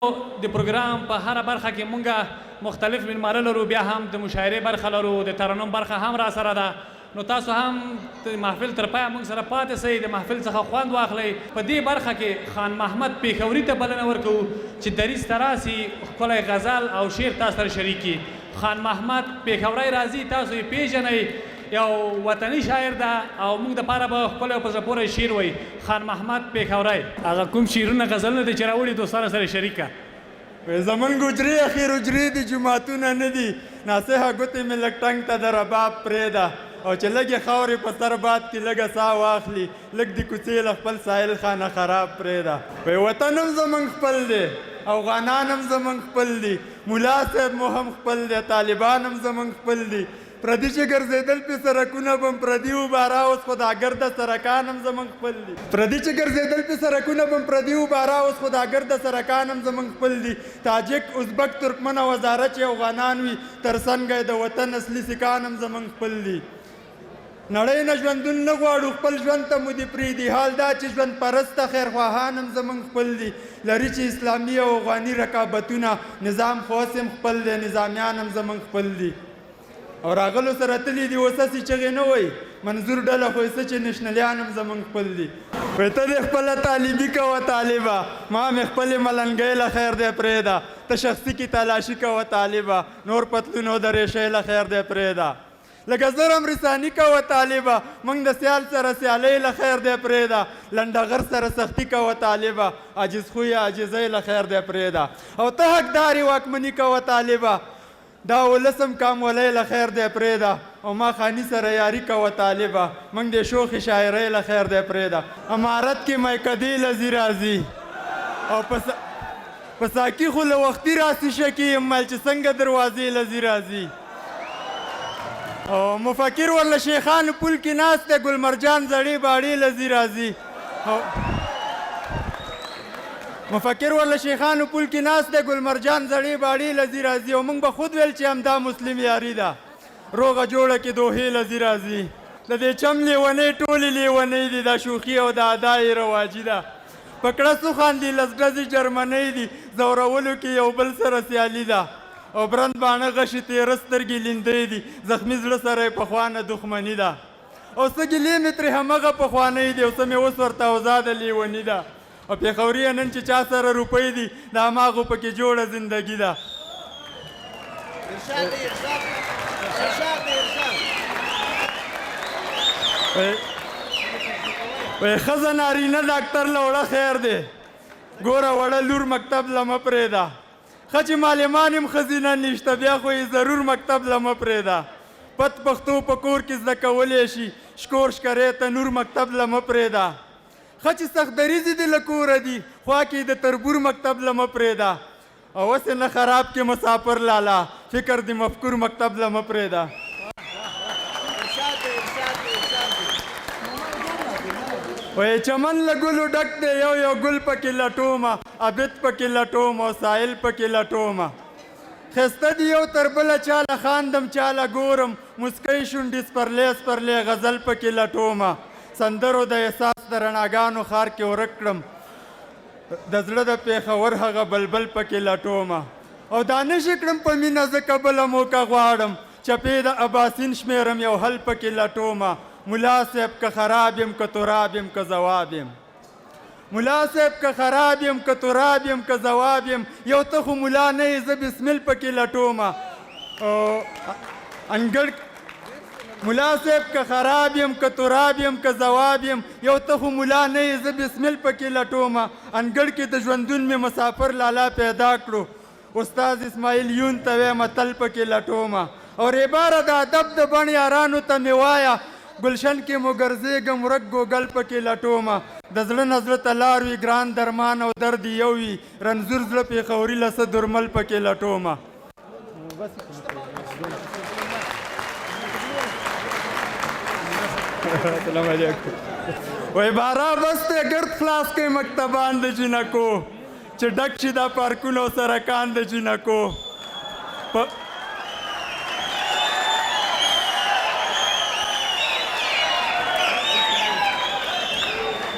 د پروګرام په هره برخه کې مونږه مختلف مېلمانه لرو، بیا هم د مشاعرې برخه لرو، د ترنم برخه هم را سره ده. نو تاسو هم د محفل تر پایه مونږ سره پاتې سئ، د محفل څخه خوند واخلئ. په دې برخه کې خان محمد پېښوري ته بلنه ورکوو چې دریځ ته راسي، ښکلی غزل او شعر تاسو سره شریک کړي. خان محمد پېښوری راځي، تاسو یې پېژنئ، یو وطني شاعر ده او موږ دپاره به ښکلی او په زړه پورې شعر وایي. خان محمد پېښوری. هغه کوم شعرونه غزلونه دي چې راوړي دوستانو سره شریک کړه. وې زمونږ حجرې اخر حجرې دي، جوماتونه نه دي. ناصحه ګوتې مې لږ ټنګ ته د رباب پرېږده، او چې لږې خاورې په سر باد کې لږه ساه واخلي، لږ د کوڅې له خپل ساحل خانه خراب پرېږده. وې وطن هم زمونږ خپل دی، افغانان هم زمونږ خپل دي، ملا صاحب مو هم خپل دی، طالبان هم زمونږ خپل دي. پردي چې ګرځېدل پې سرکونه بم پردي وبارا، اوس خو دا ګرده سرکان هم زمونږ خپل دي. پردي چې ګرځېدل پې سرکونه بم پردي وبارا، اوس خو دا ګرده سرکان هم زمونږ خپل دي. تاجک، ازبک، ترکمن او هزاره چې افغانان وي، تر څنګه یې د وطن اصلي سیکان هم زمونږ خپل دي. نړۍ نه ژوندون نه غواړو، خپل ژوند ته مو دي پرېږدي، حال دا چې ژوند پرسته خیرخواهان هم زمونږ خپل دي. لري چې اسلامي او افغاني رقابتونه، نظام خو هسې هم خپل دی، نظامیان هم زمونږ خپل دي. او راغلو سره تلي دي، اوس هسې چغې نه وایي، منظور ډله خو یې څه چې نشنلیان هم زمونږ خپل دي. وایي ته دې خپله طالبي کوه طالبه، ما مې خپلې ملنګۍ له خیر دی پرېږده، ته شخصي کې تلاشي کوه طالبه، نور پتلونو د ریشۍ له خیر دی پرېږده. لکه زر امرثاني کوه طالبه، موږ د سیال سره سیالۍ له خیر دی پرېږده، لنډغر سره سختي کوه طالبه، عاجز خویه عاجزۍ له خیر دی پرېږده. او ته حقدارې واکمني کوه طالبه، دا ولس هم کامولۍ له خیر دی پرېږده، او ما خاني سره یاري کوه طالبه، موږ دې شوخې شاعرۍ له خیر دی پرېږده. امارت کې میکدې له ځي راځي، او په ساکي خو له وختي راسي شکي یم، مل چې څنګه دروازې له ځي راځي. او مفکر ورله شیخانو پول کې ناست دی، ګل مرجان زړې باړې له ځي راځي. او مفکر ورله شیخانو پول کې ناست دی، ګل مرجان زړې باړې له ځي راځي. او موږ به خود ویل چې همدا مسلم یاري ده، روغه جوړه کې دوحې له ځي راځي. د دې چم لیونۍ ټولې لیونۍ دي، دا شوخي او دا ادا یې رواجي ده. په کړسو خاندي لس ډزې جرمنۍ دي، ځورولو کې یو بل سره سیالي ده. او برند باڼه غشي تیره سترګې لیندۍ دي، زخمي زړه سره یې پخوا نه دښمني ده. او څه ګیلې مې ترې همغه پخوانۍ دي، او څه مې اوس ورته اوضاع د لیوني ده. او پېښوریه نن چې چا سره روپۍ دي، د هماغو پکې جوړه زندګي ده. وایي ښځه نارینه ډاکتر له وړه خیر دی، ګوره وړه لور مکتب له مه پرېږده. ښه چې معلمان هم ښځینه نشته، بیا خو یې ضرور مکتب له مه پرېږده. پت پښتو په کور کې زده کولی شي، شکور شکرې ته نور مکتب له مه پرېږده. ښه چې سخت دریځي دې له کوره دي، خوا کې د تربور مکتب له مه پرېږده. او هسې نه خراب کې مسافر لالا، فکر د مفکور مکتب له مه پرېږده. وایي چمن له ګلو ډک دی، یو یو ګل پکې لټومه، عابد پکې لټوم او ساحل پکې لټومه. ښایسته دي یو تر بله، چاله خاندم چاله ګورم، موسکۍ شونډې سپرلی سپرلی غزل پکې لټومه. سندرو د احساس د رڼاګانو ښار کې ورک کړم، د زړه د پېښور هغه بلبل پکې لټومه. او دا نشي کړم په مینه ځکه بله موقع غواړم، چپې د اباسین شمېرم یو حل پکې لټومه. ملا صاحب که خراب یم که تراب یم که ځواب یم، ملا صاحب که خراب یم که تراب یم که ځواب یم، یو ته خو ملا نه یې زه بسمل پکې لټومه. او انګړ ملا صاحب که خراب یم که تراب یم که ځواب یم، یو ته خو ملا نه یې زه بسمل پکې لټومه. انګړ کې د ژوندون مې مسافر لالا پیدا کړو، استاد اسماعیل یون ته وایم تل پکې لټومه. او ریباره د ادب د بڼ یارانو ته مې وایه، ګلشن کې مو ګرځېږم ورک ګوګل پکې لټومه. د زړه نه زړه ته لار وي، ګران درمان او درد یو وي، رنځور زړه پېښوري له څه درمل پکې لټومه. السلام علیکم. وای بارا بس ته ګرد خلاص کړئ مکتبان د جینکو، چې ډک شي دا پارکونه او سرکان د جینکو. په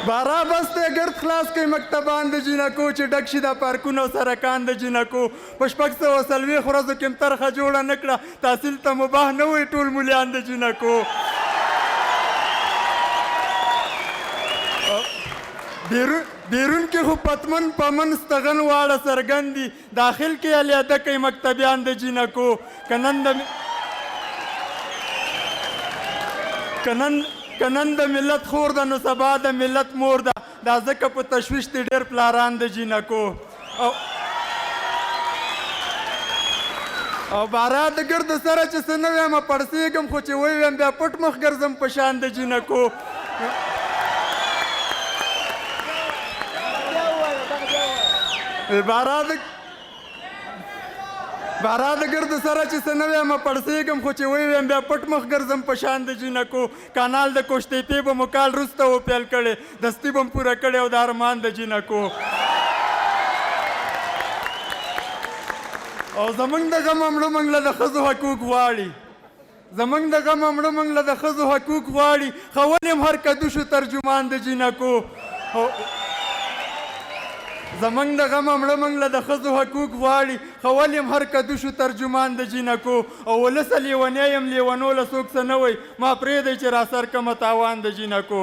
بارا بس دی، ګرد خلاص کړئ مکتبان د جینکو، چې ډک شي دا پارکونه او سرکان د جینکو. په 640 ورځو کې هم طرحه جوړه نه کړه، تحصیل ته مباح نه وي ټول مولیان د جینکو. بیرون کې خو پتمن پمن ستغن واړه څرګند دي، داخل کې علیحده کوي مکتبیان د جینکو. که نن د ملت خور ده نو سبا د ملت مور ده، دا ځکه په تشویش دي ډېر پلاران د جینکو. او بارا د ګرد سره چې څه نه وایم پړسېږم، خو چې ووایم بیا پټ مخ ګرځم په شان د جینکو. بارا د ګرد سره چې څه نه وایم پړسېږم، خو چې ووایم بیا پټ مخ ګرځم په شان د جینکو. کانال د کوشتېپې به مو کال وروسته وپیل کړی، دستي به مو پوره کړی او د ارمان د جینکو. او زمونږ د غمه مړه موږ له د ښځو حقوق غواړي، زمونږ د غمه مړه موږ له د ښځو حقوق غواړي، ښه ولې هم هر کدو شو ترجمان د جینکو. زمونږ د غمه مړه موږ له د ښځو حقوق غواړي، ښه ولې هم هر کدو شو ترجمان د جینکو. او ولسه لیونی یم، لیونو له څوک څه نه وایي، ما پرېږدئ چې راسر کمه تاوان د جینکو.